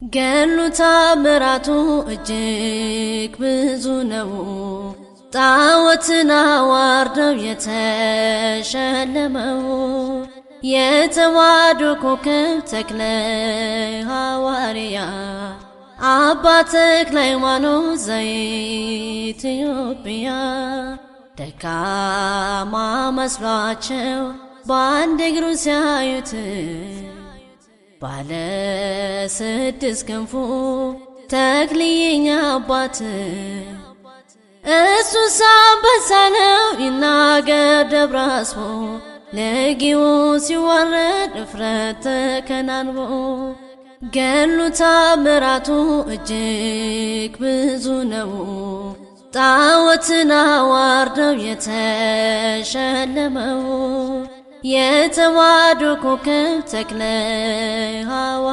ገድሉ ታምራቱ እጅግ ብዙ ነው። ጣዖትን አዋርደው የተሸለመው የተዋሕዶ ኮከብ ተክለ ሐዋርያ አባ ተክለ ሃይማኖት ዘኢትዮጵያ። ደካማ መስሏቸው በአንድ እግሩ ሲያዩት ባለ 6 ክንፉ ተክልዬኛ አባት፣ እሱ አንበሳ ነው ይናገር ደብረ አስቦ፣ ለጊው ሲዋረድ እፍረት ተከናንቦ። ገድሉ ታምራቱ እጅግ ብዙ ነው። ጣዖትን አዋርደው የተሸለመው የተዋሕዶ ኮከብ ተክለ ሐዋርያ